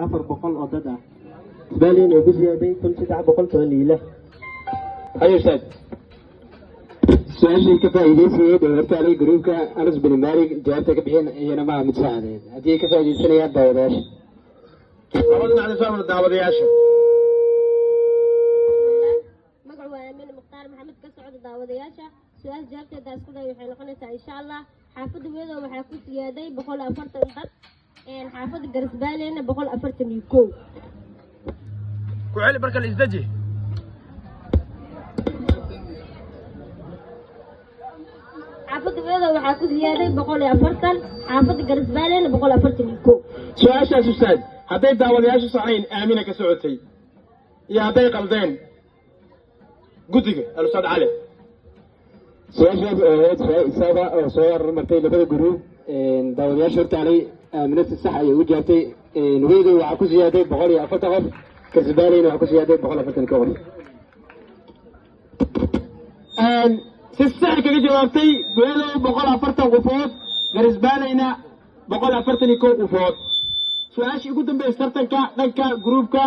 400 oo dad ah. Baalin ay ku siyaaday 1316. Haye ustaad. Su-aashii ka faa'iidaysayeed ee hortaalay gruubka Anas bin Malik jawaabta ka bixin iyana maaha mid saxadeed haddii ay ka faa'iidaysanayaan daawadayaasha. Labada dhinac soo amra daawadayaasha. Magacu waa Aamin Mukhtaar Maxamed, ka socda daawadayaasha. Su-aal jawaabteeda isku day waxay noqonaysaa, insha Allah, xaafadda Weedow waxaa ku siyaaday 140 dad, xaafadda Garasbaaleyna 141. Ku celi marka la isdeji. Xaafadda Weedow waxaa ku siyaaday 140, xaafadda Garasbaaleyna 141. Su-aashaas ustaad, hadday daawadayaashu saxayn Aamina ka socotay iyo hadday qaldeen guddiga alustaad Cali. Su-aashaas oo ahayd su-aal isaaba oo soo hormartay labada gruub, daawadayaasha hortaalay Aamina si sax ayay ugu jawaabtay. Weydow waxaa ku siyaaday 140 qof, Karsibaaleyna waxaa ku siyaaday 141 qof. Si sax kaga jawaabtay Weedow 140 qofood, Garisbaaleyna 141 qofood. Su-aashii ugu dambeysay tartanka dhanka gruubka